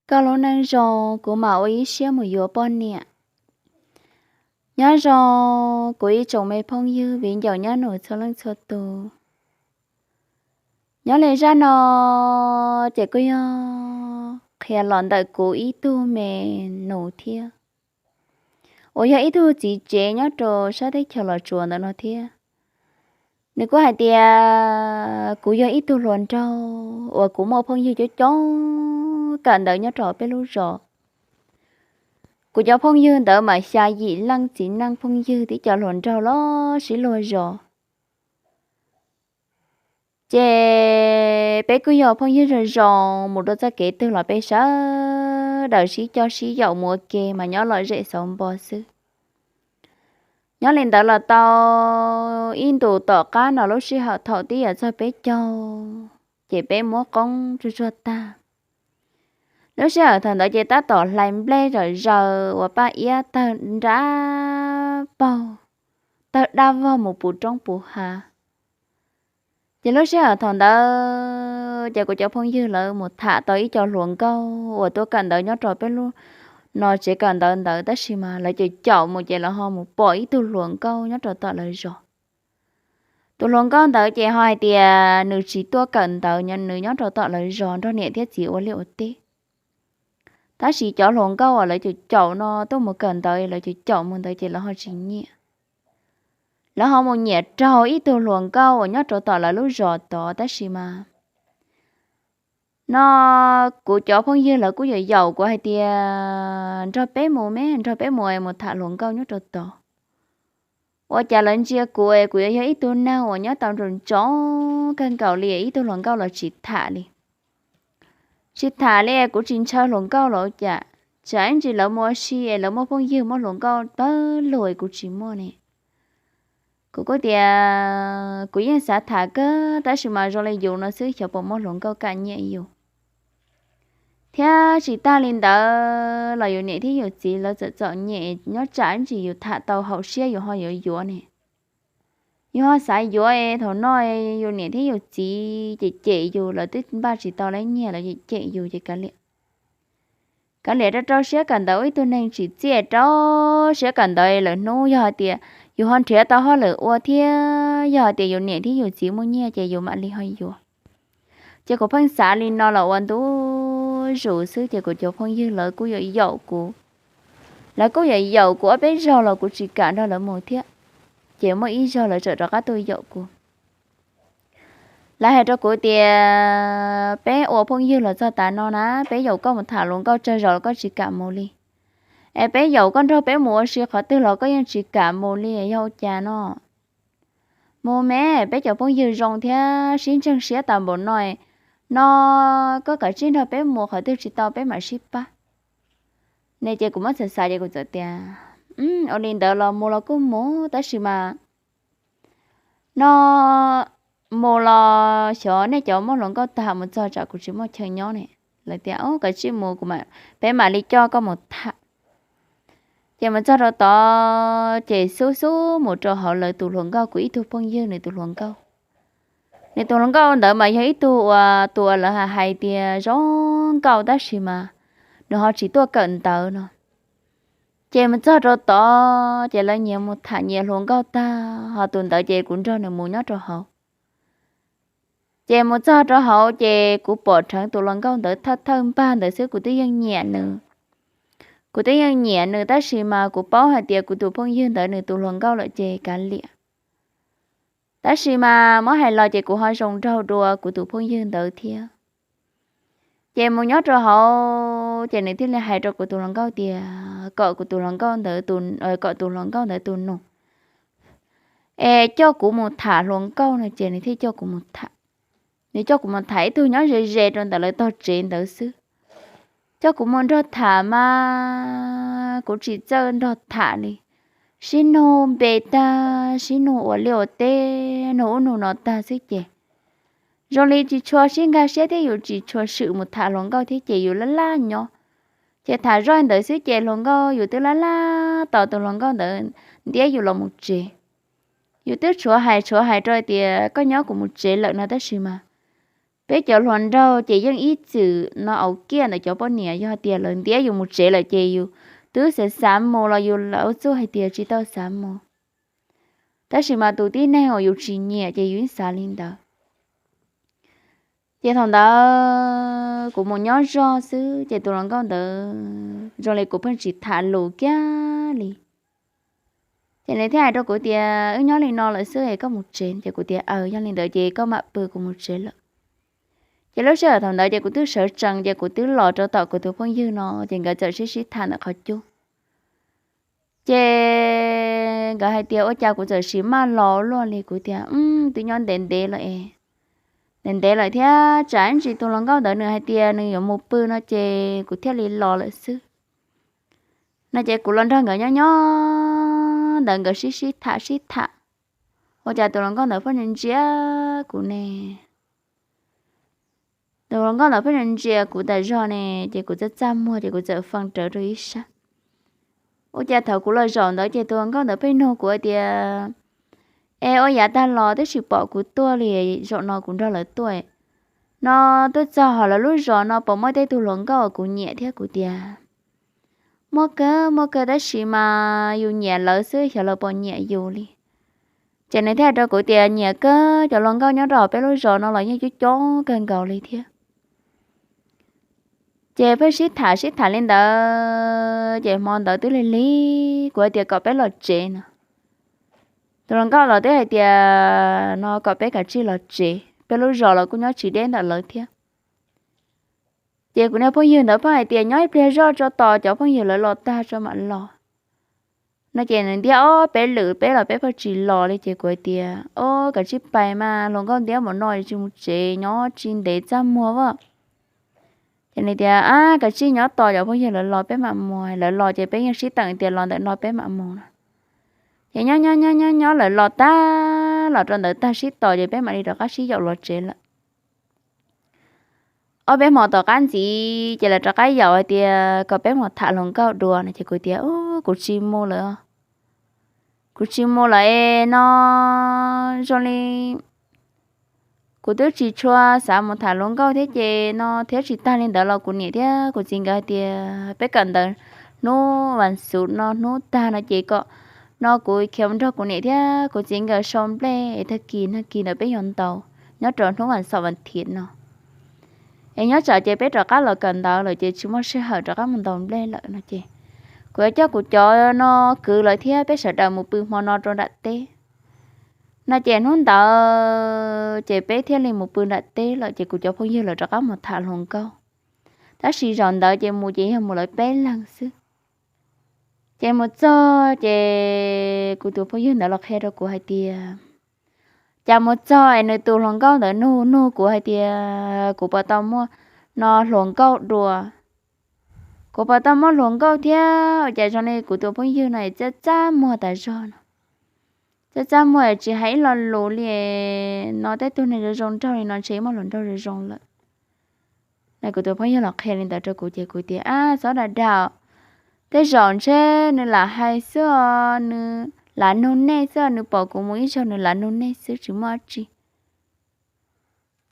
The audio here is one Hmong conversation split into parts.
Koj lub neej zoo, kuv mam ua ib siab mus yuav poj niam. Nyob zoo kuv ib tsoom me phooj ywg viv ncaus nyob nus txhua leej txhua tus. Nyob li zaj no ces kuj yog qhia los ntawm kuv ib tug me nus thiab, uas yog ib tug txiv tsev nyob rau sab teb chaws Los Tsuas ntawm no thiab. Nws kuj hais tias kuv yog ib tug hluas nraug uas kuv muaj phooj ywg coob coob kawm ntawv nyob rau peb lub zos. Kuv cov phooj ywg ntawd mas xya yim leej txiv neej phooj ywg, tib co hluas nraug los sib luag zos. Ces peb kuj yog phooj ywg zoo zoo, mus rau txoj kev twg los peb sawv daws sib coj sib yaum mus ua ke mas nyob lom zem xauv npo xwb. Nyob li ntawd los tau ib ntus tom qab no, lub sij hawm thaum twb yuav txog peb caug, ces peb muab qoob tsuag tsuag tag. Lub sij hawm thaum ntawd ces tab tom hlais nplej zom zaws uas paj iab tawg nrab paug, tawg dab vog mus puv roob puv hav. Ces lub sij hawm thaum ntawd ces kuv cov phooj ywg lawv mus tham tau ib co hluas nkauj uas tuaj kawm ntawv nyob rau peb lub no tsev kawm ntawv ntawd, tab sis mas lawv caum caum mus ces lawv ho mus pom ib tug hluas nkauj nyob rau tom lawv zos. Tus hluas nkauj ntawd ces ho hais tias nws tsis tuaj kawm ntawv, nws nyob rau tom lawv zos nrog niam thiab txiv ua liaj ua teb. Tab sis cov hluas nkauj uas lawv caum caum no tuaj mus kawm ntawv, lawv caum caum mus ntawd ces lawv ho tsis nyiam. Lawv ho mus nyiam raug ib tug hluas nkauj uas nyob rau tom lawv lub zos tod, tab sis mas no kuv cov phooj ywg lawv kuj yaum yaum kuv hais tias nrog peb mus me, nrog peb mus es mus tham hluas nkauj nyob rau tod. Ua cas lawv ntsia kuv es kuv yuav yog ib tug neeg uas nyob tau nraum ntsoov kawg nkaus li, ib tug hluas nkauj los tsis tham li. Tsis tham li, kuv tsis ntshaw hluas nkauj los ua cas, tsam ib ntsis lawv mus ua si es lawv muaj phooj ywg muaj hluas nkauj pawg lug es kuv tsis muaj ne. Kuv kuj tias kuv yeej xav tham kawg, tab sis mas zoo li yus no xwb xyov puas muaj hluas nkauj kam nyiam yus. Thiab tsis tag li ntawd los yus niam thiab yus txiv lawv txawm txom nyem nyob, tsam ib ntsis yus tham tau haum siab yus ho yuav yuav ne. Yus ho xav yuav es thaum no yus niam thiab yus txiv cem cem yus, lawv twb npaj tsis tau lawv nyiaj lawv cem cem yus ces kav liam. Kav liam rau rau siab kawm ntawv, ua ib tug neeg tsim txiaj rau siab kawm ntawv, lawm hnub yog hais tias yus ho nrhiav tau hauj lwm ua thiab yog hais tias yus niam thiab yus txiv muaj nyiaj ces yus mam li ho yuav. Ces kuv pheej xav li no los ua ntu zus xwb ces kuv cov phooj ywg lawv kuj yaum yaum kuv. Lawv kuj yaum yaum kuv ob peb zaug los kuv tsis kam nrog lawv mus thiab. Ces muaj ib zaug lawv txawm rov qab tuaj yaum kuv. Lawv hais rau kuv tias peb ua phooj ywg los txog tav no na, peb yaum koj mus tham hluas nkauj tsawg zaus los koj tsis kam mus li. Es peb yaum koj nrog peb mus ua si qhov twg los koj yeej tsis kam mus li, yog ua cas no? Mus me, peb cov phooj ywg zoo thiab sib ntseeg siab tas npaum no no, koj kav tsij nrog peb mus, qhov twg tsis tau peb mam sib pab ne. Ces kuv muab xav xav ces kuv txawm tias ua li ntawd los mus los kuj mus, tab sis mas no mus los xyov nej cov muaj hluas nkauj tag mus txog tsam kuv tsis muaj chaw nyob ne. Lawv tias kav tsij mus, peb mam li coj koj mus tham. Ces mus txog rau tod ces xub xub mus rau hauv lawv tus hluas nkauj, kuv ib tug phooj ywg nws tus hluas nkauj. Nws tus hluas nkauj ntawd mas yog ib tug uas tus uas lawv hais tias zoo nkauj tab sis mas nws ho tsis tuaj kawm ntawv no. Ces mus txog rau tod ces lawv nyias mus tham nyias hluas nkauj tag, ho tus ntawd ces kuv nrog nws mus nyob rau hauv. Ces mus txog rau hauv ces kuv pom rheev tus hluas nkauj ntawd thawj thawj npag ntawd xwb, kuv twb yeej nyiam nws. Kuv twb yeej nyiam nws tab sis mas kuv paub hais tias kuv tus phooj ywg ntawd nws tus hluas nkauj lawm ces kav liam. Tab sis mas muab hais los ces kuv ho zoo nraug dua kuv tus phooj ywg ntawd thiab. Ces mus nyob rau hauv ces nws thiaj li hais rau kuv tus hluas nkauj tias kom kuv tus hluas nkauj ntawd, kom tus hluas nkauj ntawd tus nus es coj kuv mus tham hluas nkauj no, ces nws thiaj coj kuv mus tham. Nws coj kuv mus tham ib tug nyob ze ze rau ntawm lawv tog tsev ntawd xwb. Coj kuv mus nrog tham mas kuv tsis txawj nrog tham li. Sib nug npe tag, sib nug ua liaj ua teb, nug ub nug no tag xwb ces zoo li tsis tshua sib nkag siab thiab yus tsis tshua swm mus tham hluas nkauj thiab ces yus laj laj nyob. Ces tham zoj ntawd xwb ces hluas nkauj yus twb laj laj tos tus hluas nkauj ntawd ntiab yus los mus tsev. Yus twb tshuav hais tshuav hais rau tias koj nyob kuv mus tsev lawm no tab sis mas peb cov hluas nraug ces yeej ib txwm no au kiaj ntawm cov poj niam, yog hais tias lawv ntiab yus mus tsev lawm ces yus twb xav xav mus los yus lam ua txuj hais tias tsis tau xav mus. Tab sis mas tus tib neeg uas yus tsis nyiam ces yus yeej xav li ntawd. Ces thaum ntawd kuv mus nyob zog xwb ces tus hluas nkauj ntawd zoo li kuv pheej tsis tham lus kiag li. Ces nws thiaj hais rau kuv tias, Wb nyob li no lawm xwb es koj mus tsev. Ces kuv tias, Aws, yog li ntawd ces koj mam pw, kuv mus tsev lawm. Ces lub sij hawm thaum ntawd ces kuv twb sawv tsees ces kuv twb los rau tom kuv tus phooj ywg no, ces nkawd txawm sib sib tham ntawm qhov cub. Ces nkawd hais tias, Ua cas kuv txawm sim maj los luaj li? Kuv tias, Twb nyob ntev ntev lawm es, ntev ntev lawm thiab tsam ntsis tus hluas nkauj ntawd nws hais tias nws yuav mus pw no ces kuv thiaj li los lawm xwb. No ces kuv los nrog nkawd nyob nyob ntawd nkawd sib sib tham sib tham, ua cas tus hluas nkauj ntawd pheej ntsia kuv ne. Tus hluas nkauj ntawd pheej ntsia kuv tas zog ne, ces kuv txaj txaj muag ces kuv txawm fee rawv rau ib sab. Ua cas thaum kuv los zaum ntawd ces tus hluas nkauj ntawd pheej nug kuv tias, Es ua yav tag los twb tsis pom kuv tuaj li, zaum no kuv nrog lawv tuaj no, tuaj txog hauv lawv lub zos no puas muaj tej tug hluas nkauj uas kuv nyiam thiab? Kuv tias, Muaj kawg, muaj kawg, tab sis mas yus nyiam lawv xwb xyov lawv puas nyiam yus li. Ces nws thiaj hais rau kuv tias, Nyiam kawg, cov hluas nkauj nyob rau peb lub zos no los yeej coob coob kawg nkaus li thiab. Ces pheej sib tham sib tham li ntawd ces hmo ntawd twb lig lig kuv hais tias kom peb los tsev no. Tus hluas nkauj los twb hais tias no kom peb kav tsij los tsev, peb lub zos los kuj nyob tsis deb ntawm lawv thiab. Ces kuv niag phooj ywg ntawd pheej hais tias, Nyob ib pliag zoj tso tos cov phooj ywg lawv los tag tso mam los. No ces nws ntiab ob peb lwm peb los peb pheej tsis los li ces kuv hais tias, Ob, kav tsij pais mas, hluas nkauj ntiab mus no tsis mus tsev, nyob tsis ntev txaj muag as. Ces nws tias, Ab, kav tsij nyob tos cov phooj ywg lawv los peb mam mus, lawv los ces peb yeej sib teem tias los ntawm no peb mam mus no. Ces nyob nyob nyob nyob nyob lawv los tag, los rau ntawd tag sib tos ces peb mam li rov qab sib yaum los tsev lawm. Ob peb hmo tom qab ntxiv ces lawv rov qab yaum hais tias kom peb mus tham hluas nkauj dua no ces kuv tias, Kuv tsis mus lawm, kuv tsis mus lawm es no zoo li kuv twb tsis tshua xav mus tham hluas nkauj thiab ces no thiab tsis tag li ntawd los kuv niam thiab kuv txiv nkawd hais tias peb kawm ntawv hnub vas xuv no hnub tag no ces kom no kuv khiav mus nrog kuv niam thiab kuv txiv nkawd sau nplej es tag kis nag kis ntawd peb yuav ntaus nyob rau hnub vas xaum vas thiv no. Es nyob tsam ces peb rov qab los kawm ntawv lawm ces tsis muaj sij hawm rov qab mus ntaus nplej lawm no ces kuv yuav coj kuv cov no kwv lawv thiab peb sawv daws mus pw hmo no rau nram teb. No ces hnub ntawd ces peb thiaj li mus pw nram teb lawm ces kuv cov phooj ywg lawv rov qab mus tham hluas nkauj. Tab sis zaum ntawd ces mus ces yog mus lawv peb leeg xwb. Ces mus txog ces kuv tus phooj ywg ntawd los qhia rau kuv hais tias, cas mus txog es nws tus hluas nkauj ntawd nug nug kuv hais tias kuv puas tau muaj no hluas nkauj dua. Kuv puas tau muaj hluas nkauj thiab, ua cas zoo li kuv tus phooj ywg no txaj txaj muag tas zog no. Txaj txaj muag tsis hais ib lo lus li no, tej tug neeg zoo zoo nraug li no ntshe muaj hluas nraug zoo zoo lawm. Kuv tus phooj ywg los qhia li ntawd rau kuv ces kuv tias, Ab, txhob dag dag, tej zaum ntshe nws lam hais xwb os, nws lam nug nej xwb, nws pom kuv mus ib zaug nws lam nug nej xwb tsis muaj dab tsi.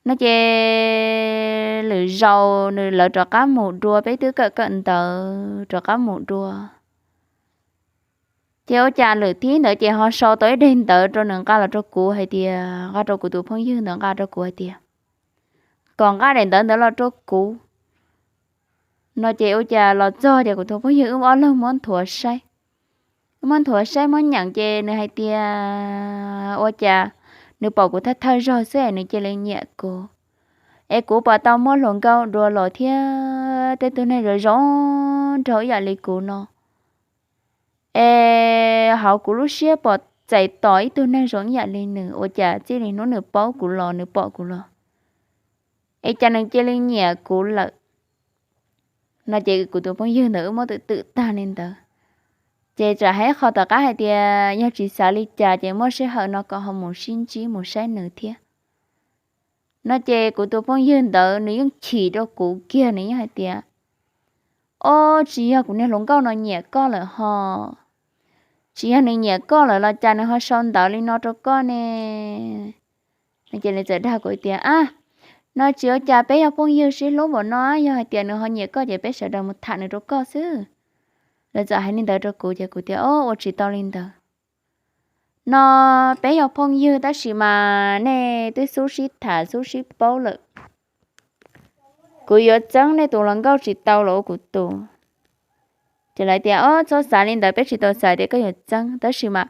No ces lwm zaus nws lawv rov qab mus dua, peb twb kawm kawm ntawv rov qab mus dua. Ces ua cas lwm thib ntawd ces ho sau tau ib daim ntawv rau nws nqa los rau kuv hais tias, nqa rau kuv tus phooj ywg ntawd nqa rau kuv hais tias kom nqa daim ntawv ntawd los rau kuv. No ces ua cas los txog ces kuv tus phooj ywg wb ob leeg muab nthuav saib. Wb muab nthuav saib muab nyeem ces nws hais tias ua cas nws pom kuv thawj thawj zaug xwb es nws cia li nyiam kuv. Es kuv puas tau muaj hluas nkauj dua los thiab, tej tug neeg zoo zoo nraug ib yam li kuv no. Es hauv kuv lub siab puas txais tos ib tug neeg zoo ib yam li nws, ua cas txij li hnub nws paub kuv los nws pom kuv los, es cas nws cia li nyiam kuv lawm. No ces kuv tus phooj ywg ntawd wb muab twm twm tag li ntawd. Ces tsam hais qhov tom qab hais tias yog tsis xav li cas ces muaj sij hawm no kom ho mus sib ntsib mus saib nws thiab. No ces kuv tus phooj ywg ntawd nws yeej chim rau kuv kiag, nws yeej hais tias, Ob, tsis yog kuv niag hluas nkauj no nyiam koj lawm ho, tsis yog nws nyiam koj lawm los cas nws ho sau ntawv li no rau koj ne? No ces nws txawm dag kuv tias, Ab, No tsis ua cas, peb yog phooj ywg sib hlub npaum no, yog hais tias nws ho nyiam koj ces peb sawv daws mus tham nws rau koj xwb. Lawv txawm hais li ntawd rau kuv ces kuv tias, O, ua tsis tau li ntawd. No peb yog phooj ywg tab sis mas nej twb xub sib tham xub sib paub lawm. Kuv yuav txeeb nej tus hluas nkauj tsis tau los ua kuv tus. Ces lawv tias, O, txhob xav li ntawd, peb tsis tau xav tias koj yuav txeeb, tab sis mas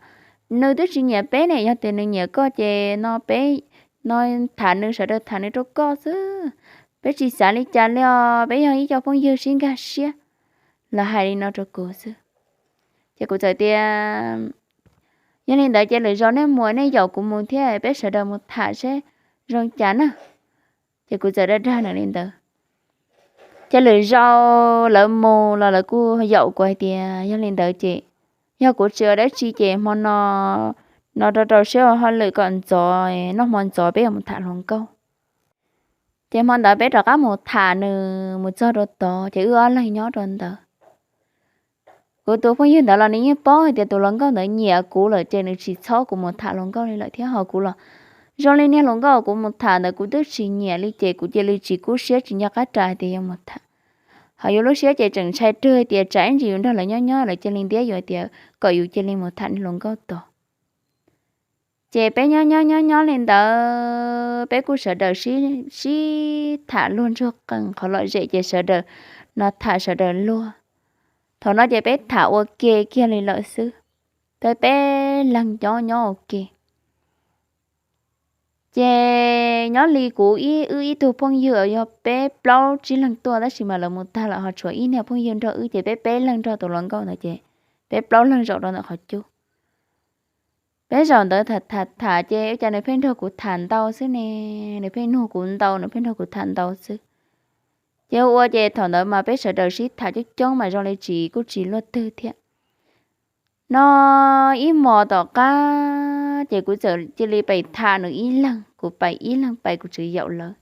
nws twb tsis nyiam peb ne, yog tias nws nyiam koj ces no peb, no tham nws, sawv daws tham nws rau koj xwb. Peb tsis xav li cas li os, peb yog ib co phooj ywg sib nkag siab. Lawv hais li no rau kuv xwb. Ces kuv txawm tias, Yog li ntawd ces lwm zaus nej mus nej yaum kuv mus thiab peb sawv daws mus tham seb zoo cas na. Ces kuv txawm dag dag nws li ntawd. Ces lwm zaus lawv mus los lawv kuj yaum kuv hais tias, Yog li ntawd ces yog kuv tsis ua dab tsi ces hmo no, no rau rau siab ua hauj lwm kom ntxov, noj hmo ntxov peb yuav mus tham hluas nkauj. Ces hmo ntawd peb rov qab mus tham nws mus txog rau tod ces wb ob leeg nyob rau ntawd. Kuv tus phooj ywg ntawd los nws yeej paub hais tias tus hluas nkauj ntawd nyiam kuv lawm ces nws tsis txhob kuv mus tham hluas nkauj li lawm thiab. Ho kuv los zoo li niag hluas nkauj kuv mus tham ntawd kuv twb tsis nyiam li ces kuv cia li tsis kub siab tsis nco qab ras hais tias yuav mus tham. Ho yus lub siab ces tseem ntshai rwg tias tsam ib ntsis yus nrog lawv nyob nyob lawv cia li ntiab yus hais tias kom yus cia li mus tham niag hluas nkauj tod. Ces peb nyob nyob nyob nyob li ntawd peb kuj sawv daws sib, sib tham luag ntsuag qees qhov lom zem ces sawv daws no tham sawv daws luag. Thaum no ces peb tham ua ke kiag li lawm xwb, peb peb leeg nyob nyob ua ke. Ces nyob li kuv ib, wb ib tug phooj ywg yog peb plaub tsib leeg tuaj tab sis mas lawv mus tag lawm ho tshuav ib niag phooj ywg nrog wb ces peb peb leeg nrog tus hluas nkauj ntawd ces peb plaub leeg zaum rau ntawm qhov cub. Peb zaum ntawd tham tham tham ces ua cas nws pheej nrog kuv tham ntau xwb ne, nws pheej nug kuv ntau, nws pheej nrog kuv tham ntau xwb. Ces ua ces thaum ntawd mas peb sawv daws sib tham coob coob mas zoo li tsis kuj tsis luaj twg thiab. No ib hmos tom qab ces kuv txawm cia li pais tham nws ib leeg, kuv pais ib leeg pais kuv tseem yaum lawv.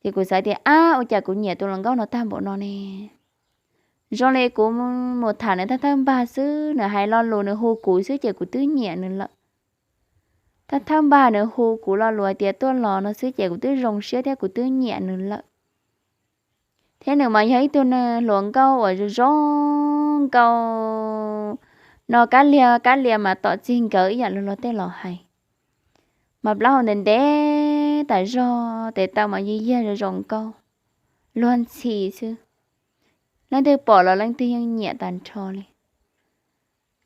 Ces kuv xav tias ab ua cas kuv nyiam tus hluas nkauj no tag npaum no ne. Zoo li kuv mus tham nws thawj thawj npag xwb, nws hais lo lus nws hu kuv xwb ces kuv twb nyiam nws lawm. Thawj thawj npag nws hu kuv lo lus hais tias tuaj los no xwb ces kuv twb zoo siab thiab kuv twb nyiam nws lawm. Thiab nws mas yog ib tug neeg hluas nkauj uas zoo zoo nkauj no kab liag kab lias mas tom txig nkawd ib yam li luag tej laus hais. Mas plaub hau ntev ntev tas zog, tes taw mas yig yag zoo zoo nkauj, luag ntxhi xwb. Leej twg pom los leej twg yeej nyiam tag nrho li.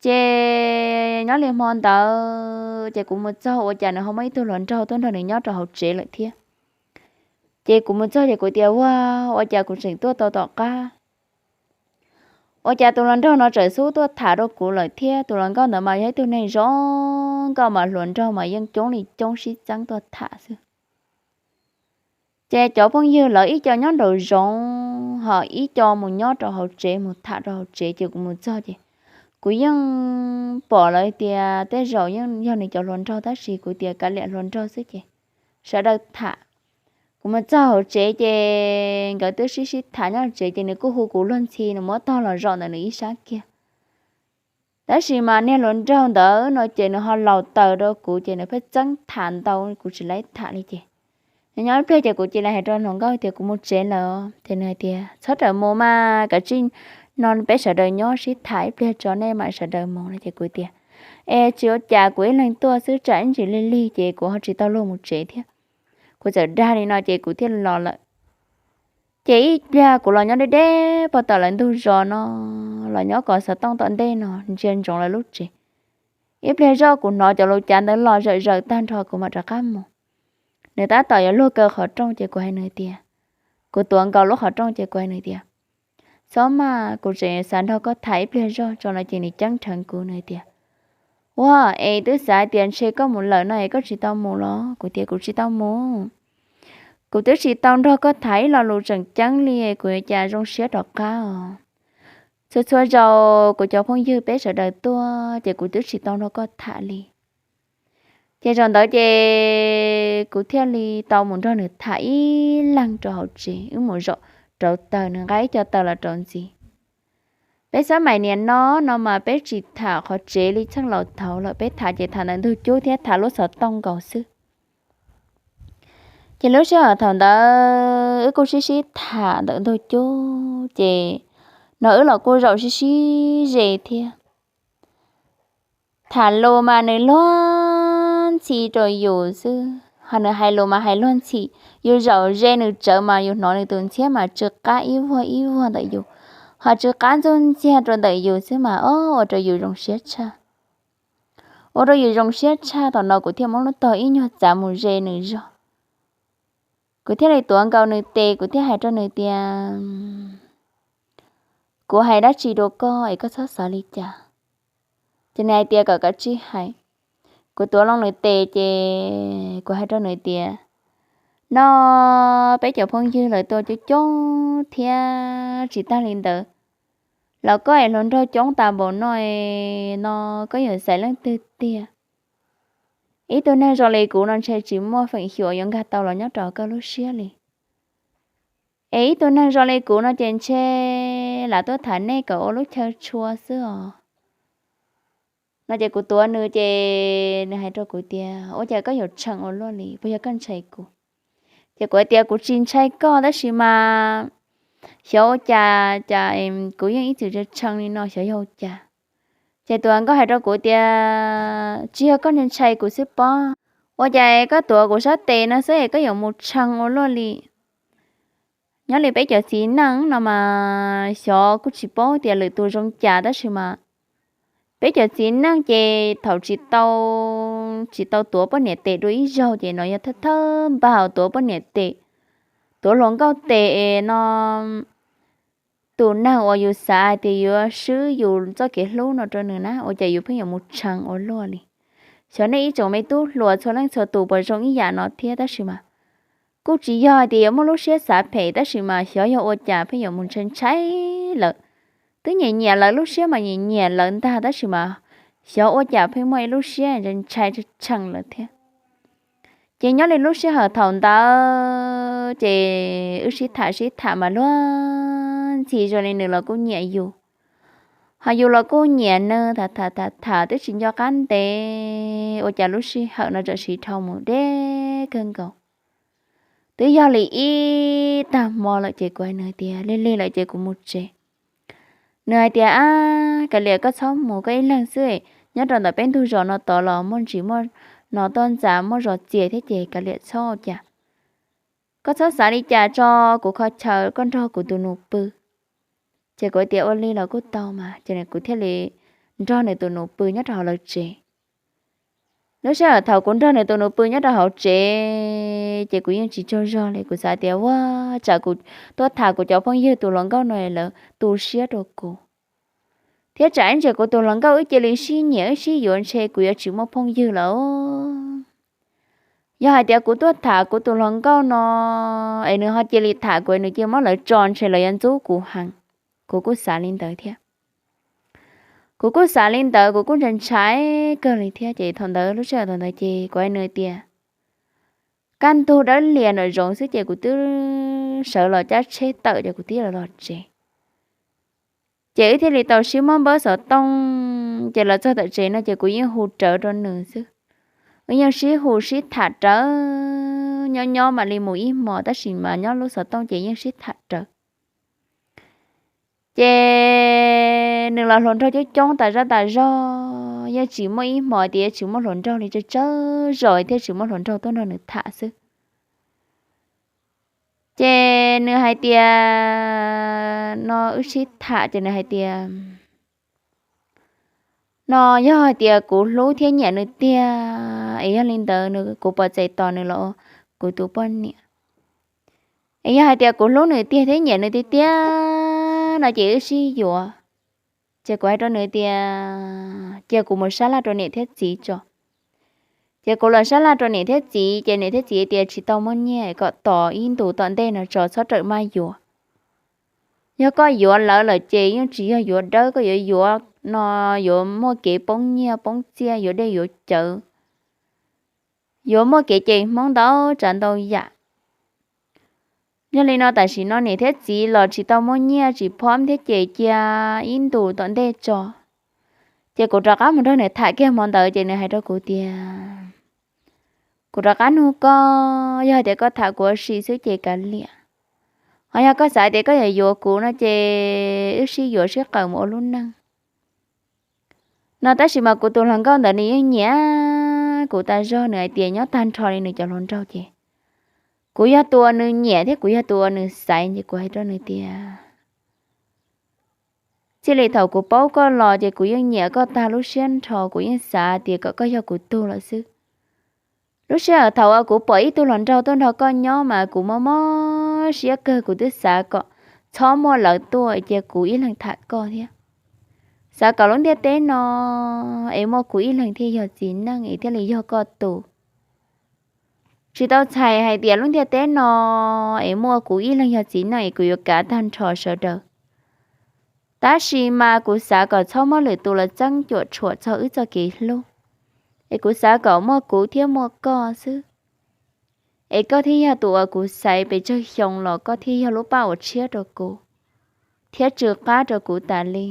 Ces nyob li hmo ntawd ces kuv mus txog ua cas nws ho muaj ib tug hluas nraug tuaj nrog nws nyob rau hauv tsev lawm thiab. Ces kuv mus txog ces kuv tias ua, ua cas kuv tseem tuaj tau tom qab, ua cas tus hluas nraug no tseem xub tuaj tham rau kuv lawm thiab. Tus hluas nkauj ntawd mas yog ib tug neeg zoo nkauj mas hluas nraug mas yeej coob li coob sib txeeb tuaj tham xwb. Ces cov phooj ywg lawv ib co nyob nraum zoov ho ib co mus nyob rau hauv tsev, mus tham rau hauv tsev ces kuv mus txog ces kuv yeej pom lawv tias tej zaum yeej yog nws cov hluas nraug tab sis kuv tias kav liam hluas nraug xwb ces sawv daws tham. Kuv mus txog hauv tsev ces nkawd twb sib sib tham nyob hauv tsev ces nws kuj hu kuv luag ntxhi, nws muab tog los zaum ntawm nws ib sab kiag. Tab sis mas niag hluas nraug ntawd no ces nws ho laus taws rau kuv ces nws pheej txeeb tham ntau kuv tsis laib tham li ces nyob nyob ib pliag ces kuv cia li hais rau hluas nkauj tias kuv mus tsev lawm. Ces nws hais tias txhob rawm mus mas, kav tsij no peb sawv daws nyob sib tham ib pliag tso nej mam sawv daws mus no ces kuv tias es tsis ua cas, kuv ib leeg tuaj xwb tsam ib ntsis lig lig ces kuv ho tsis tau luag mus tsev thiab. Kuv txawm dag li no ces kuv thiaj los lawm. Ces ib pliag kuv los nyob deb deb pog tom lawv ntug zos no, los nyob kom xov tooj tom ntej no ntsia ntsoov lawv lub tsev. Ib pliag zoj kuv hnov cov lus cav ntawd los zawm zawm tag nrho kuv mam rov qab mus. Nws tab tom yuav luag kaw qhov rooj ces kuv hais nws tias, kuv tuav nkaus lub qhov rooj ces kuv hais nws tias, txhob maj, kuv tseem xav nrog koj tham ib pliag zog tso no ces nws ceeb rheev kuv, nws tias, ua es twb xav tias ntshe koj mus lawm no es koj tsis tau mus los? Kuv tias kuv tsis tau mus. Kuv twb tsis tau nrog koj tham ib lo lus tseem ceeb li, kuv yuav cas zoo siab rov qab os. Txhua txhua zaus kuv cov phooj ywg peb sawv daws tuaj ces kuv twb tsis tau nrog koj tham li. Ces zaum ntawd ces kuv thiaj li tau mus nrog nws tham ib leeg rau hauv tsev, wb mus zaum rauv taws, nws nqa ib co taws los rauv ntxiv. Peb xab maim niam no no mas peb tsis tham qhov tsev li txheej laus thaud lawm, peb tham ces tham ntawm ntug cub thiab tham lub xov tooj nkaus xwb. Ces lub sij hawm thaum ntawd wb kuj sib sib tham ntawm ntug cub ces no wb los kuj zaum sib sib ze thiab. Tham lus mas nws luag ntxhi rau yus xwb, ho nws hais lus mas hais luag ntxhi. Yus zaum ze nws tsawv mas yus hnov nws tus ntxhiab mas tsw qab ib vuag ib vuag ntawm yus, ho tsw qab ntxuj ntxiag rau ntawm yus xwb mas o ua rau yus zoo siab tshaj. Ua rau yus zoo siab tshaj, thaum no kuv thiaj muab lub tog ib nyuag txav mus ze nws zog. Kuv thiaj li tuav nkaus nws tes, kuv thiaj hais rau nws tias, kuv hais dab tsi rau koj es koj txhob xav li cas? Ces nws hais tias kom kav tsij hais. Kuv tuav loo nws tes ces kuv hais rau nws tias, no peb cov phooj ywg lawv tuaj coob coob thiab, tsis tag li ntawd los koj es hluas nraug coob tas npaum no, no koj yuav xaiv leej twg tiag? Ib tug neeg zoo li kuv no ntshe tsis muaj feem xyuam yuav nkag tau los nyob rau koj lub siab li. Es ib tug neeg zoo li kuv no ces ntshe lam tuaj tham nej kom ua lub chaw tshua xwb os. No ces kuv tuav nws ces nws hais rau kuv tias, ua cas koj yuav tshee ua luaj li, puas yog koj ntshai kuv? Ces kuv hais tias kuv tsis ntshai koj tab sis mas xyov ua cas cas kuv yeej ib txwm tshee li no xyov yog ua cas. Ces tus hluas nkauj hais rau kuv tias, tsis yog koj ntshai kuv xwb pob, ua cas koj tuav kuv sab tes no xwb es koj yuav mus tshee ua luaj li. Nyob li peb cov txiv neej no mas xyov kuj tsis paub tias lwm tus zoo cas tab sis mas peb cov txiv neej ces thaum tsis tau, tsis tau tuav poj niam tes dua ib zaug ces no yog thawj thawj npag tuav poj niam tes, tuav hluas nkauj tes no tus neeg uas yus xav hais tias yuav swb yus txoj kev hlub no rau nws na, ua cas yus pheej yuav mus tshee ua luaj li. Xyov nej ib tsoom me tub hluas txhua leej txhua tus puas zoo ib yam no thiab tab sis mas kuj tsis yog hais tias yuav muaj lub siab xav phem tab sis mas xyov yog ua cas pheej yuav mus ntshai ntshai lawm. Twb nyiam nyiam lawv lub siab mas nyiam nyiam lawv ntag tab sis mas xyov ua cas pheej muaj ib lub siab ntshai ntshai tshee lawm thiab. Ces nyob li lub sij hawm thaum ntawd ces wb sib tham sib tham mas luag ntxhi zoo li nws los kuj nyiam yus, ho yus los kuj nyiam nws, tham tham tham tham twb tsis nco qab ntev ua cas lub sij hawm no txawm siv dhau mus deb kawg nkaus. Twb yog li ib tag hmo lawm ces kuv hais nws tias, lig lig lawm ces kuv mus tsev. Nws hais tias, ab kav liam koj txhob mus, koj ib leeg xwb, nyob rau ntawm peb ntug zos no tod los muaj ntsis muaj no toj ntxas muaj zos txias thiab ces kav liam txhob ua cas. Koj txhob xav li cas tso, kuv kho chaw koj nrog kuv tus nus pw. Ces kuv tias ua li los kuj tau mas ces kuv thiaj li nrog nws tus nus pw nyob rau hauv lawv tsev. Lub sij hawm thaum kuv nrog nws tus nus pw nyob rau hauv tsev ces kuv yeej tsis tsaug zog li, kuv xav tias ua tsam kuv tuaj tham kuv cov phooj ywg tus hluas nkauj no lawv tu siab rau kuv, thiab tsam ib ntsis kuv tus hluas nkauj wb cia li sib nyiam wb sib yuav ntshe kuv yuav tsis muaj phooj ywg lawm. Yog hais tias kuv tuaj tham kuv tus hluas nkauj no es nws ho cia li tham kuv, nws cia muab lawv tso ntshe lawv yuav ntxub kuv heev. Kuv kuj xav li ntawd thiab. Kuv kuj xav li ntawd, kuv kuj ntshai ntshai kawg li thiab ces thaum ntawd lub sij hawm thaum ntawd ces kuv hais nws tias, kaj ntug dawb lias nram zoov xwb ces kuv twb sawv los cab tsheb tawm ces kuv twb los tsev. Ces wb thiaj li tau sib muab npawb xov tooj, ces los txog tom tsev no ces kuv yeej hu rawv rau nws xwb. Wb yeej sib hu sib tham rawv, nyob nyob mam li mus ib hmos tab sis mas nyob lub xov tooj ces yeej sib tham rawv. Ces nws los hluas nraug coob coob tas zaj tas zog, yeej tsis muaj ib hmos tias tsis muaj hluas nraug li, tsawg tsawg zaus thiaj tsis muaj hluas nraug tuaj nrog nws tham xwb. Ces nws hais tias, no wb sib tham ces nws hais tias, no yog hais tias kuv hlub thiab nyiam nws tiag es yog li ntawd kuv puas txais tos nws los kuv tus poj niam? Es yog hais tias kuv hlub nws tiag thiab nyiam nws tiag tiag no ces wb sib yuav. Ces kuv hais rau nws tias cia kuv mus sab laj rau niam thiab txiv tso. Ces kuv los sab laj rau niam thiab txiv ces niam thiab txiv tias tsis tau muaj nyiaj, kom tos ib ntus tom ntej no tso txhob rawm maj yuav. Yog koj yuav lawv lawm ces yeej tsis yog yuav dawb, koj yuav yuav no yuav muaj kev poob nyiaj poob txiaj, yuav dej yuav cawv, yuav muaj kev cem Hmoob ntau tsav ntau yam. Yog li no tam sim no niam thiab txiv los tsis tau muaj nyiaj tsis phom thiab ces cia ib ntus tom ntej tso. Ces kuv rov qab mus nrog nws tham kiag hmo ntawd ces nws hais rau kuv tias, kuv rov qab nug koj, yog hais tias koj tham kuv ua si xwb ces kav liam. Ho yog koj xav tias koj yuav yuav kuv no ces wb sib yuav sib qawm mus ua lub neej no. Tab sis mas kuv tus hluas nkauj ntawd nws yeej nyiam kuv tas zog, nws hais tias nyob tag nrho li nws cov hluas nraug ces kuv yog tus uas nws nyiam thiab kuv yog tus uas nws xaiv, ces kuv hais rau nws tias txij li thaum kuv paub koj los ces kuv yeej nyiam koj tag lub siab nrho, kuv yeej xav tias kom koj yog kuv tug lawm xwb. Lub sij hawm thaum uas kuv pom ib tug hluas nraug tuaj nrog koj nyob mas kuv mob mob siab kawg, kuv twb xav kom txhob muaj lawv tuaj cia kuv ib leeg tham koj thiab. Xav kom lub ntiaj teb no es muaj kuv ib leeg thiaj yog txiv neej es thiaj li yog koj tus. Tsis tau txhais hais tias lub ntiaj teb no es muaj kuv ib leeg yog txiv neej es kuv yuav kav tag nrho sawv daws. Tab sis mas kuv xav kom txhob muab lwm tus los txeeb cuam tshuam txog wb txoj kev hlub, es kuv xav kom muaj kuv thiab muaj koj xwb. Es koj thiaj yog tus uas kuv xaiv pes tsawg xyoo los koj thiaj yog lub paj uas tshiab rau kuv thiab tsw qab rau kuv tas li.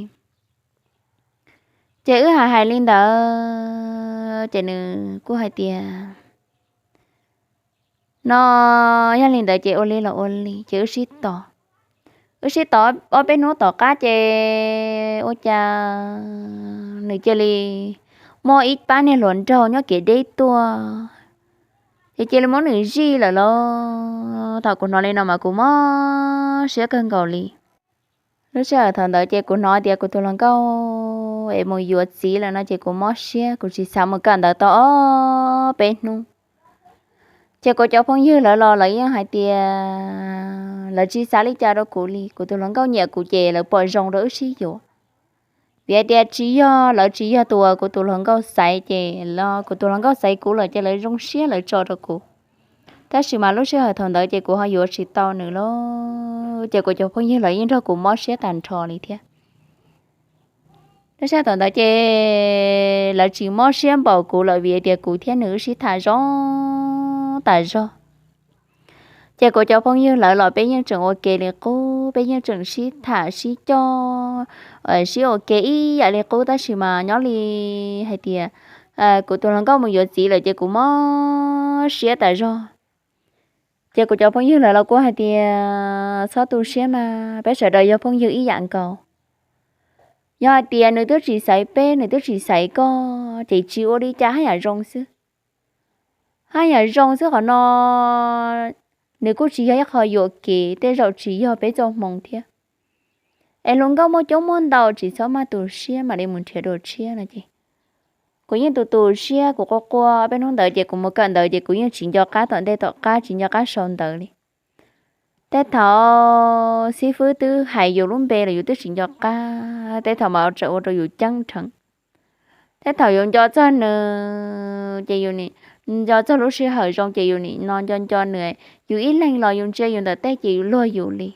Ces wb hais hais li ntawd ces nws kuj hais tias no, yog li ntawd ces ua li los ua li, ces wb sib tos. Wb sib tos ob peb hnub tom qab ces ua cas nws cia li muaj ib pab niag hluas nraug nyob kev deb tuaj, ces cia li muab nws zij lawm los. Thaum kuv hnov li no mas kuv mob siab kawg nkaus li. Lub sij hawm thaum ntawd ces kuv hnov tias kuv tus hluas nkauj es mus yuav txiv lawm no ces kuv mob siab, kuv tsis xav mus kawm ntawv tau ob peb hnub. Ces kuv cov phooj ywg lawv los lawv yeej hais tias lawv tsis xav li cas rau kuv li, kuv tus hluas nkauj nyiam kuv ces lawv pom zoo rau wb sib yuav. Vim hais tias tsis yog lawv tsis yog tus uas kuv tus hluas nkauj xaiv ces los kuv tus hluas nkauj xaiv kuv lawm ces lawv zoo siab lawv tso rau kuv. Tab sis mas lub sij hawm thaum ntawd ces kuv ho yuav tsis tau nws lawm, ces kuv cov phooj ywg lawv yeej nrog kuv mob siab tag nrho li thiab. Lub sij hawm thaum ntawd ces lawv tsis mob siab npaum kuv lawm vim tias kuv thiab nws wb sib tham zoo tas zog. Ces kuv cov phooj ywg lawv los peb yeej tseem ua ke li qub, peb yeej tseem sib tham sib coj, sib ua ke ib yam li qub, tab sis mas nyob li hais tias kuv tus hluas nkauj mus yuav txiv lawm ces kuv mob siab tas zog. Ces kuv cov phooj ywg lawv los kuj hais tias txhob tu siab mas, peb sawv daws yog phooj ywg ib yam nkaus. Yog hais tias nws twb tsis xaiv peb, nws twb tsis xaiv koj ces tsis ua li cas, haj yam zoo xwb. Haj yam zoo xwb qhov no, nws kuj tsis yog ib qho yuam kev, tej zaum tsis yog peb txoj hmoo thiab. Es hluas nkauj muaj coob muaj ntau, tsis txhob maj tu siab mam li mus nrhiav dua tshiab no ces kuv yeej tu tu siab, kuv quaj quaj peb hnub ntawd ces kuv mus kawm ntawv ces kuv yeej tsis nco qab tom ntej tom qab, tsis nco qab sau ntawv li. Tej thaum xib fwb twb hais yus lub npe los yus twb tsis nco qab, tej thaum mas tseem ua rau yus ceeb rheev. Tej thaum yus nco txog nws ces yus nim nco txog lub sij hawm zoo ces yus nim no nco nco nws, yus ib leeg los yus ntsia yus ntawm tej ces yus luag yus li.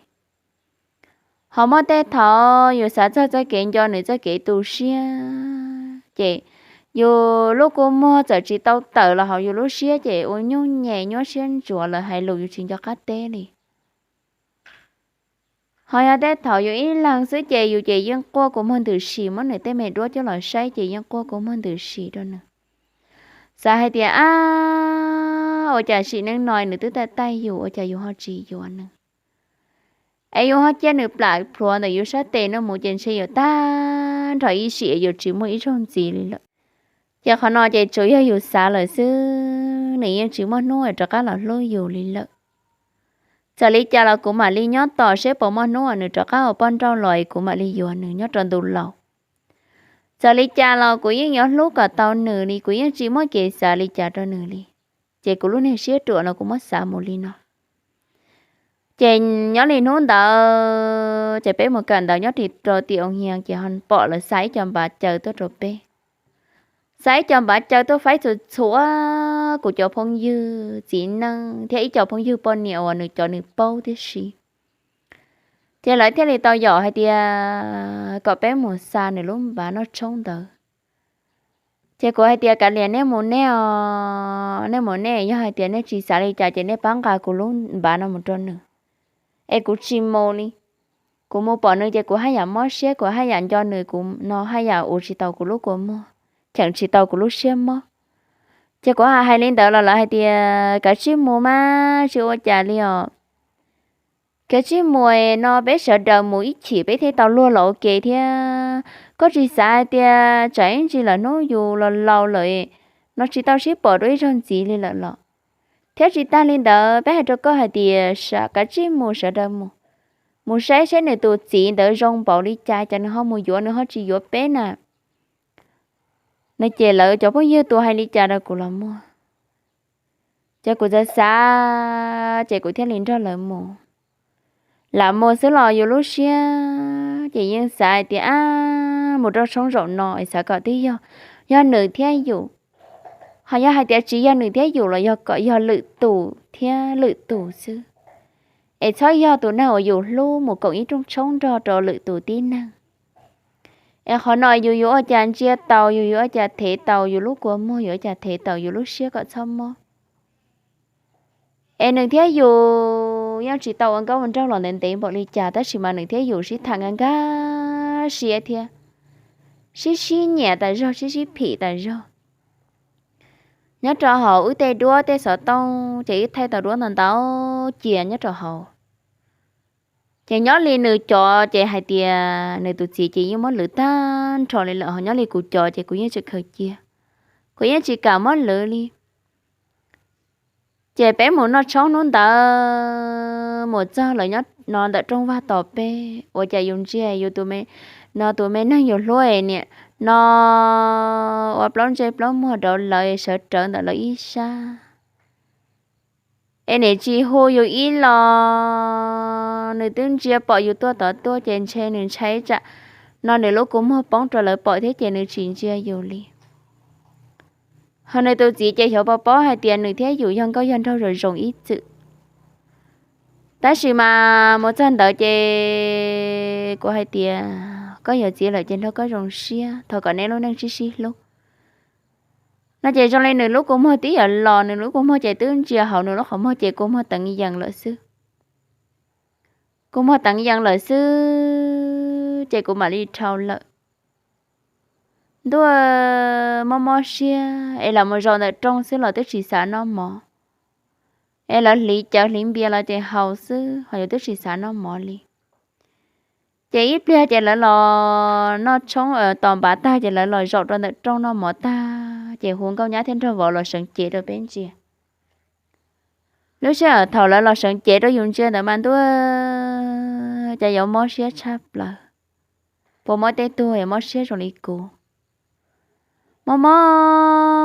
Ho muaj tej thaum yus xav txog txoj kev nco nws txoj kev tu siab ces yus lub kua muag txawm tsis tau tawm los hauv yus lub siab ces ua nyuj nyem nyuaj siab ntsuav lawm hais lus yus tsis nco qab teb li. Ho yog tej thaum yus ib leeg xwb ces yus ces yeej quaj kua muag ntws si, muab nws tej me duab coj los saib ces yeej quaj kua muag ntws si rau nws. Xav hais tias ab, ua cas sim neej no nws twb taij taij yus ua cas yus ho tsis yuav nws. Es yus ho cia nws plam plhuav ntawm yus sab tes no mus ces ntshe yus tag nrho ib sim yus tsis muaj ib zaug ntxiv li lawm. Ces qhov no ces tsuas yog yus xav lawm xwb, nws yeej tsis muaj hnub rov qab los hlub yus li lawm. Txawm li cas los kuv mam li nyob tos seb puas muaj hnub uas nws rov qab ua poj nrauj los es kuv mam li yuav nws nyob rau ntu laus. Txawm li cas los kuv yeej yuav hlub kom tau nws li, kuv yeej tsis muaj kev xav li cas rau nws li. Ces kuv lub niag siab ruam no kuv muab xav mus li no. Ces nyob li hnub ntawd ces peb mus kawm ntawv nyob rau tim oo hias ces ho pom lawv xa ib co npav caw tuaj rau peb. Xa ib co npav caw tuaj faib txhua txhua kuv cov phooj ywg txiv neej thiab ib co phooj ywg poj niam uas nws cov nws paub tib si. Ces lawv thiaj li tau yaum hais tias kom peb mus xa nws lub npav noj tshoob ntawd. Ces kuv hais tias kav liam, nej mus nej os, nej mus nej, yog hais tias nej tsis xav li cas ces nej pab nqa kuv lub npav no mus rau nws, es kuv tsis mus li. Kuv mus pom nws ces kuv haj yam mob siab, kuv haj yam nco nws, kuv no haj yam ua tsis tau kuv lub kua muag, cheem tsis tau kuv lub siab mob. Ces kuv hais hais li ntawd los lawv hais tias kav tsij mus mas tsis ua cas li os. Kav tsij mus no peb sawv daws mus ib chim peb thiaj tau luag los ua ke thiab. Koj tsis xav hais tias tsam ib ntsis lawm hnub yus los laus lawm no tsis tau sib pom dua ib zaug ntxiv li lawm los? Thiab tsis tag li ntawd peb hais rau koj hais tias kav tsij mus sawv daws mus, mus saib saib nws tus txiv ntawd zoo npaum li cas ces nws ho mus yuav nws ho tsis yuav peb na. No ces lawv cov phooj ywg tus hais li cas rau kuv los muaj. Ces kuv txawm xav ces kuv thiaj li nrog lawv mus. Lam mus xwb los yus lub siab ces yeej xav hais tias ab mus rau tshoob zaum no es xav kom twb yog, yog nws thiab yus. Ho yog hais tias tsis yog nws thiab yus los yog kom yog lwm tus thiab lwm tus xwb. Es txhob yog tus neeg uas yus hlub mus koom ib rooj tshoob nrog rau lwm tus tib neeg. Es qhov no yus yuav ua cas ntsia taus, yus yuav ua cas thev taus yus lub kua muag, yuav ua cas thev taus yus lub siab kom txhob mob. Es nws thiab yus yeej tsis tau ua nkauj ua nraug los ntev ntev npaum li cas tab sis mas nws thiab yus sib tham nkag nkag siab thiab sib sib nyiam tas zog, sib sib phim tas zog. Nyob rau hauv wb tej duab tej xov tooj ces wb thaij tau duab ntau ntau cia nyob rau hauv. Ces nyob li nws cov ces hais tias nws tus txiv ces yeej muab lwv tag nrho li lawm, ho nyob li kuv cov ces kuv yeej tsis khaws cia, kuv yeej tsis kam muab lwv li. Ces peb mus noj tshoob hnub ntawd mus txog lawm nyob no ntawm rooj vag tos peb, ua cas yus ntsia yus tus me, no tus me neeg yus hlub es niam no ua plaub ntsej plaub muag rau lawv sawv rawv ntawm lawv ib sab. Es niam tsis hu yus ib los, nws twb ntsia pom yus tuaj tod tuaj ces ntshe nws ntshai tsam no nws lub kua muag poob rau lawv pom thiab ces nws tsis ntsia yus li. Ho nws tus txiv ces xyov puas paub hais tias nws thiab yus yog nkauj yog nraug zoo zoo ib txwm. Tab sis mas mus txog ntawd ces kuv hais tias koj yuav txiv lawm ces nrog koj zoo siab, thov kom neb lub neej sib sib hlub. No ces zoo li nws lub kua muag twb yuav los, nws lub kua muag ces twb ntsia hauv nws lub qhov muag ces kua muag teev yees lawm xwb. Kua muag teev yees lawm xwb ces kuv mam li dhau lawm. Ntuj, mob mob siab es lawv mus zaum ntawm rooj xwb los twb tsis xav noj mov. Es lawv hliv cawv hliv npias los ces haus xwb ho yus twb tsis xav noj mov li. Ces ib pliag ces lawv los noj tshoob tos npav tag ces lawv los zaum rau ntawm rooj noj mov tag ces hu nkauj nyab thiab nraug vauv los seev cev rau peb ntsia. Lub sij hawm thaum lawv los seev cev rau yus ntsia ntawd mas ntuj, cas yuav mob siab tshaj plaws. Puas muaj tej tug yuav mob siab zoo li kuv? Mob mob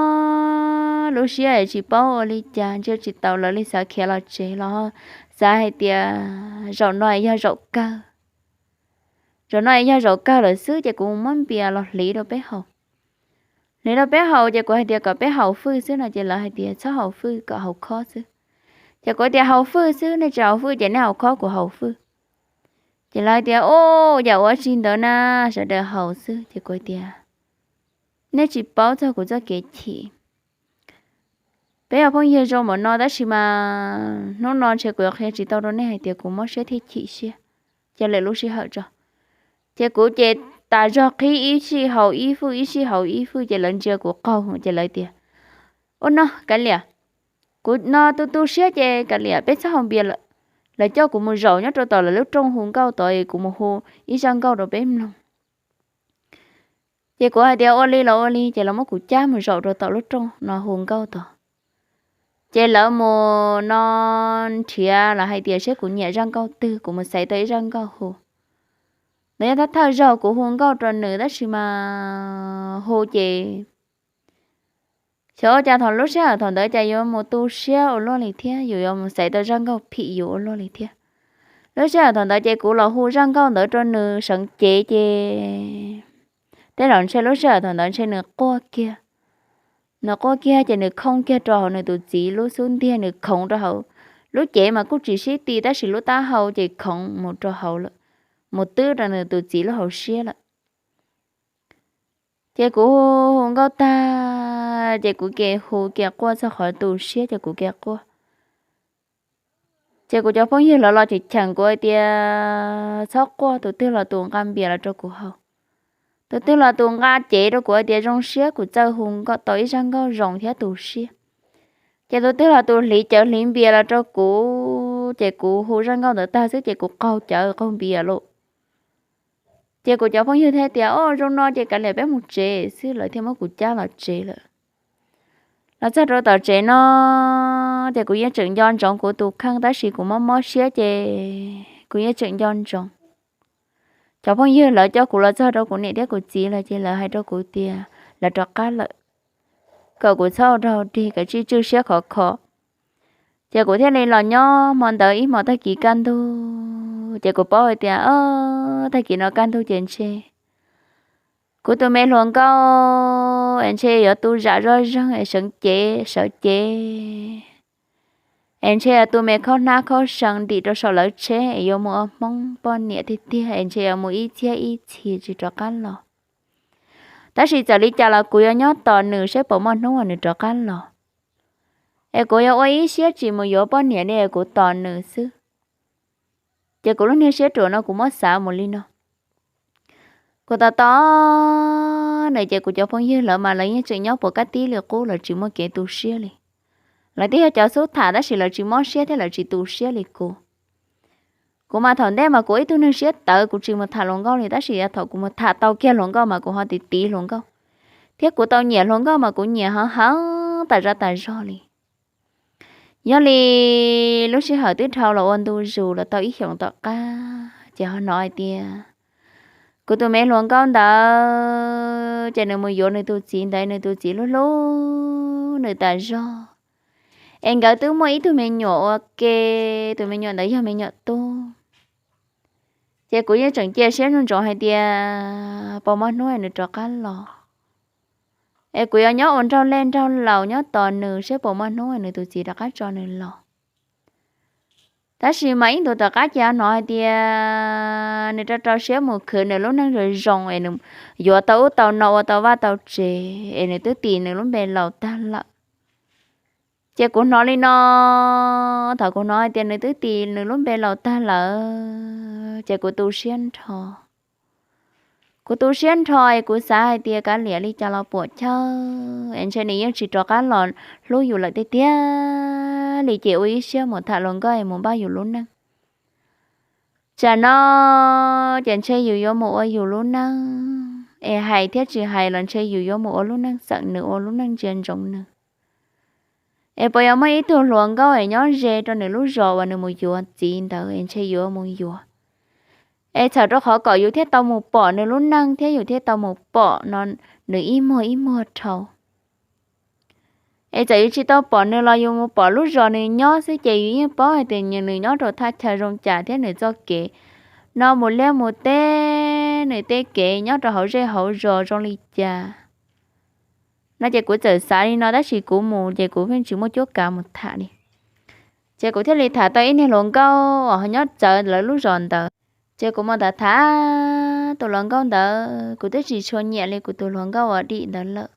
lub siab es tsis paub ua li cas, ntsia tsis taus lawv li, xav khiav los tsev los xav hais tias zaum no yog zaum kawg. Zaum no yog zaum kawg lawm xwb ces kuv muab npias los hliv rau peb haus. Hliv rau peb haus ces kuv hais tias kom peb haus fwj xwb no ces lawv hais tias txhob haus fwj, kom haus khob xwb. Ces kuv tias haus fwj xwb, nej tsis haus fwj ces nej haus khob, kuv haus fwj. Ces lawv hais tias u, yam ua tsi ntawd na, sawv daws haus xwb. Ces kuv tias nej tsis paub txog kuv txoj kev chim. Peb yog phooj ywg zoo npaum no tab sis mas hnub no ntshe kuv yuav qhia tsis tau rau nej hais tias kuv mob siab thiab chim siab. Ces lawv lub sij hawm tso, ces kuv ces tas zog qhib ib sij haus ib fwj, ib sij haus ib fwj ces lawv ntsia kuv qaug ces lawv tias u, no kav liam, kuv no tu tu siab ces kav liam, peb txhob haus npias lawm. Lawv coj kuv mus zaum nyob rau tom lawv lub rooj hu nkauj tod es kuv mus hu ib zaj nkauj rau peb mloog. Ces kuv hais tias ua li los ua li, ces lawv muab kuv cab mus zaum rau tom lub rooj no hu nkauj tod. Ces lawv mus no nrhiav los hais tias saib kuv nyiam zaj nkauj twg, kuv mus xaiv tau ib zaj nkauj hu. Ntawd yog thawj thawj zaug kuv hu nkauj rau nws tab sis mas hu ces xyov ua cas thaum lub sij hawm thaum ntawd cas yuav mus tu siab ua luaj li thiab, yus yuav mus xaiv tau zaj nkauj phim yus ua luaj li thiab. Lub sij hawm thaum ntawd ces kuv los hu zaj nkauj ntawd rau nws seev cev ces tej zaum ntshe lub sij hawm thaum ntawd ntshe nws quaj kiag. Nws quaj kiag ces nws khoov kiag rau hauv nws tus txiv lub xub ntiag, nws khoov rau hauv. Lub cev mas kuj tsis sib ti tab sis lub taub hau ces khoov mus rau hauv lawm, mus twb rau nws tus txiv lub hauv siab lawm. Ces kuv hu nkauj tag ces kuv ke hu ke quaj txog qhov tu siab ces kuv ke quaj. Ces kuv cov phooj ywg lawv los cheem cheem kuv hais tias txhob quaj, tus twg los tus nqa npias los rau kuv haus. Tus twg los tus nqa cev rau kuv hais tias zoo siab kuv txawj hu tau ib zaj nkauj zoo thiab tu siab. Ces tus twg los tus hliv cawv hliv npias los rau kuv, ces kuv hu zaj nkauj ntawd tag xwb ces kuv qaug cawv qaug npias lawm. Ces kuv cov phooj ywg thiaj tias, o, zoo no ces kav liam peb mus tsev xwb, lawv thiaj muab kuv cab los tsev lawm. Los txog rau tom tsev no, ces kuv yeej tseem nco ntsoov kuv tus kheej, tab sis kuv mob mob siab ces kuv yeej tseem nco ntsoov. Cov phooj ywg lawv coj kuv los txog rau kuv niam thiab kuv txiv lawm ces lawv hais rau kuv tias lawv rov qab lawm, kom kuv txhob ua rau dig, kom tsij tswj siab khov kho. Ces kuv thiaj li los nyob hmo ntawd ib hmos tag kis kaj ntug, ces kuv paub hais tias, o, tag kis no kaj ntug ces ntshe kuv tus me hluas nkauj es ntshe yuav tu zam zoj zeeg es sawv cev sawv cev, es ntshe yuav tu me khaub hnab khaub seev ntim rau saum lawv tsheb es yuav mus ua Hmoob poj niam tiag tiag, es ntshe yuav mus ib txhiab ib txhis tsis rov qab los. Tab sis txawm li cas los kuv yuav nyob tos nws saib puas muaj hnub uas nws rov qab los, es kuv yuav ua ib siab tsis mus yuav poj niam li, kuv tos nws xwb. Ces kuv lub niag siab ruam no kuv muab xav mus li no. Kuv tos tos nws ces kuv cov phooj ywg lawv mas lawv yeej tseem nyob puas kab tib li qub, lawv tsis muaj kev tu siab li. Lawv twb yog cov xub tham tab sis lawv tsis mob siab thiab lawv tsis tu siab li kuv. Kuv mas thaum ntej mas kuv ib tug neeg siab tawv, kuv tsis mus tham hluas nkauj li, tab sis yav thaum kuv mus tham tau kiag hluas nkauj mas kuv ho tiv tiv hluas nkauj, thiab kuv tau nyiam hluas nkauj mas kuv nyiam heev heev tas zaj tas zog li. Yog li lub sij hawm twb dhau los ua ntu zus los tau ib xyoos tom qab ces ho hnov hais tias kuv tus me hluas nkauj ntawd ces nws mus yuav nws tus txiv ntawd, nws tus txiv hlub hlub nws tas zog, es nkawd twb muaj ib tug me nyuam ua ke, tus me nyuam ntawd yog me nyuam tub. Ces kuv yeej tseem cia siab ntsoov ntsoov hais tias puas muaj hnub nws rov qab los, es kuv yuav nyob ua nraug lej nraug laus nyob tos nws saib puas muaj hnub nws tus txiv rov qab tso nws los. Tab sis mas ib ntus tom qab ces hnov hais tias nws rau rau siab mus khwv nws lub neej zoo zoo es nws yuav tau ub tau no ua tau vaj tau tsev es nws twb tis nws lub npe laus tag lawm. Ces kuv hnov li no, thaum kuv hnov hais tias nws twb tis nws lub npe laus tag lawm ces kuv tu siab nrho. Kuv tu siab nrho es kuv xav hais tias kav liam li cas los puam chawj es ntshe nws yeej tsis rov qab los hlub yus lawm tiag tiag li ces ua ib siab mus tham hluas nkauj es mus npaj yus lub neej. Tsam no ces ntshe yus yuav mus ua yus lub neej, es hais thiab tsis hais los ntshe yus yuav mus ua lub neej xeem nws, ua lub neej ntsia ntsoov nws. Es puas yuav muaj ib tug hluas nkauj es nyob ze rau nws lub zos uas nws mus yuav txiv ntawd es ntshe yuav mus yuav, es txhawm rau qhov kom yus thiaj tau mus pom nws lub neej thiab yus thiaj tau mus pom no nws ib muag ib muag dhau. Es txawm yus tsis tau pom nws los yus mus pom lub zos nws nyob xwb ces yus yeej paub hais tias nws nyob rau thaj chaw zoo cas thiab nws txoj kev no mus liaj mus teb, nws tej kev nyob rau hauv zej hauv zos zoo li cas. No ces kuv txawm xav li no tab sis kuv mus ces kuv yeej tsis muaj cuab kav mus tham li. Ces kuv thiaj li tham tau ib niag hluas nkauj uas ho nyob txawv lawv lub zos ntawd. Ces kuv mus tham tham tus hluas nkauj ntawd, kuv twb tsis tshua nyiam li kuv tus hluas nkauj uas dim ntawd lawm.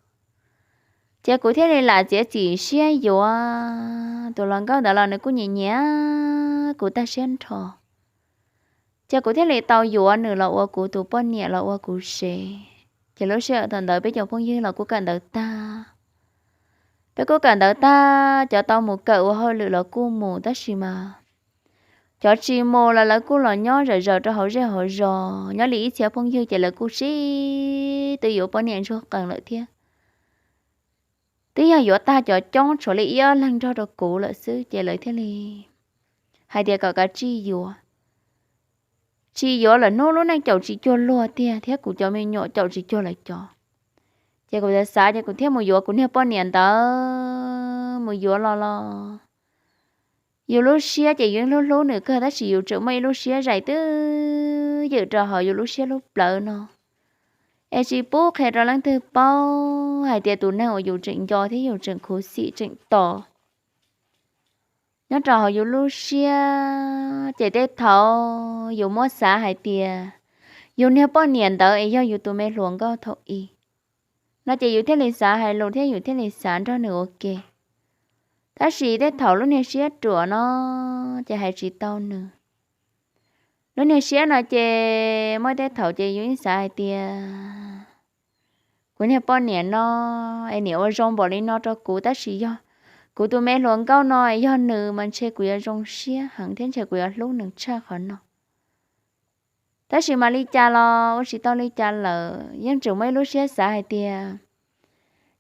Ces kuv thiaj li lam txiav txim siab yuav tus hluas nkauj ntawd los nws kuj nyiam nyiam kuv tag siab nrho. Ces kuv thiaj li tau yuav nws los ua kuv tus poj niam los ua kuv sev. Ces lub sij hawm thaum ntawd peb cov phooj ywg los kuj kawm ntawv tag. Peb kuj kawm ntawv tag, cov tau mus kawm ua hauj lwm los kuj mus tab sis mas cov tsis mus los lawv kuj los nyob zom zaws rau hauv zej hauv zos. Nyob li ib txhia phooj ywg ces lawv kuj sib twv yuav poj niam ntsuag qees lawm thiab. Twb yog yuav tag cov coob tshuav li ib ob leeg nrog rau kuv lawm xwb ces lawv thiaj li hais tias kom kav tsij yuav. Tsis yuav lawm hnub lub neej caum tsis cuag luag tiag thiab kuv cov me nyuam caum tsis cuag lawv cov. Ces kuv xav xav ces kuv thiaj mus yuav kuv niag poj niam ntawd. Mus yuav los los yus lub siab ces yus hlub hlub nws kawg tab sis yus tseem muaj ib lub siab zais twb ywm rau hauv yus lub siab lub plawv no. Es tsis pub qhia rau leej twg paub hais tias tus neeg uas yus tseem nco thiab yus tseem khuv xim tseem tos nyob rau hauv yus lub siab. Ces tej thaum yus muab xav hais tias yus niag poj niam ntawd es yog yus tus me hluas nkauj thaum ub no ces yus thiaj li xav hais lus thiab yus thiaj li xav nrog nws ua ke. Tab sis tej thaum lub niag siab ruam no ces hais tsis tau nws. Lub niag siab no ces muaj tej thaum ces yus yeej xav hais tias kuv niag poj niam no es niam ua zoo npaum li no rau kuv, tab sis yog kuv tus me hluas nkauj no yog nws mas ntshe kuv yuav zoo siab heev thiab ntshe kuv yuav hlub nws tshaj qhov no. Tab sis mas li cas los ua tsis tau li cas lawm, yeej tseem muaj ib lub siab xav hais tias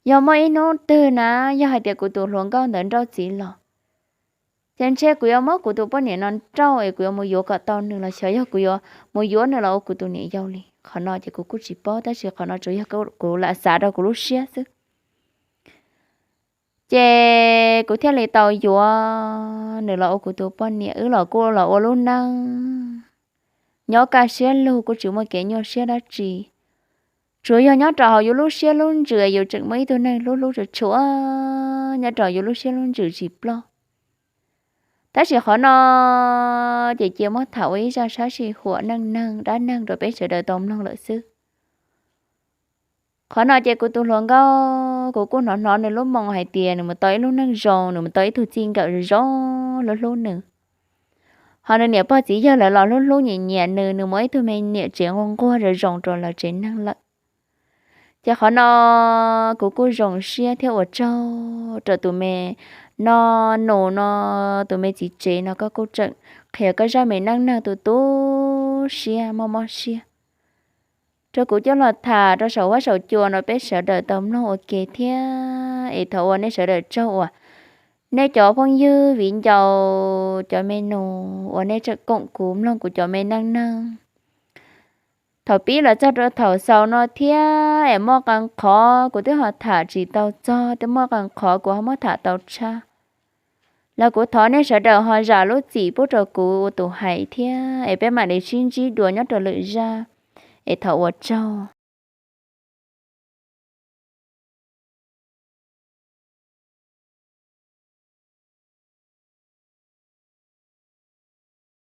yog muaj ib hnub twg na, yog hais tias kuv tus hluas nkauj ntawd nrauj txiv los, ces ntshe kuv yuav muab kuv tus poj niam no nrauj es kuv yuav mus yuav kom tau nws los xyov yog kuv yuav mus yuav nws los ua kuv tus niam yau li. Qhov no ces kuv kuj tsis paub, tab sis qhov no tsuas yog kuv lam xav rau kuv lub siab xwb. Ces kuv thiaj li tau yuav nws los ua kuv tus poj niam, wb los kuj los ua lub neej nyob kaj siab lug, kuj tsis muaj kev nyuaj siab dab tsi. Tsuas yog nyob rau hauv yus lub siab lub ntsws yus tseem muaj ib tug neeg hlub hlub tshua tshua nyob rau yus lub siab lub ntsws tsis ploj. Tab sis qhov no ces cia muab tham ua ib zaj sab sij huam neej neeg dab neeg rau peb sawv daws tau mloog lawm xwb. Qhov no ces kuv tus hluas nkauj kuv kuj hnov hnov nws lub moo hais tias nws mus tau ib lub neej zoo, nws mus tau ib tug txij nkawm zoo hlub hlub nws. Ho nws niam pog txiv yawg lawv los hlub hlub nyiam nyiam nws, nws muaj ib tug me niam tsev nquag nquag zoo zoo rau lawv tsev neeg lawm. Ces qhov no kuv kuj zoo siab thiab ua tsaug rau tus me no, nus no, tus me txiv tsev no koj kuj tseem qhia koj zaj me neej neeg tu tu siab mob mob siab rau kuv coj los tham rau saum huab saum cua no peb sawv daws tau mloog ua ke thiab. Es thov ua nej sawv daws tsaug uas nej cov phooj ywg viv ncaus cov me nus uas nej tseem koom kuv mloog kuv cov me neej neeg thaum pib los txog rau thaum xaus no thiab. Es muaj qee qhov kuv twb ho tham tsis tau txog, twb muaj qee qhov kuv ho muab tham tau tshaj, los kuv thov nej sawv daws ho zam lub txim pub rau kuv ua tus hais thiab. Es peb mam li sib ntsib dua nyob rau lwm zaj. Es thov ua tsaug.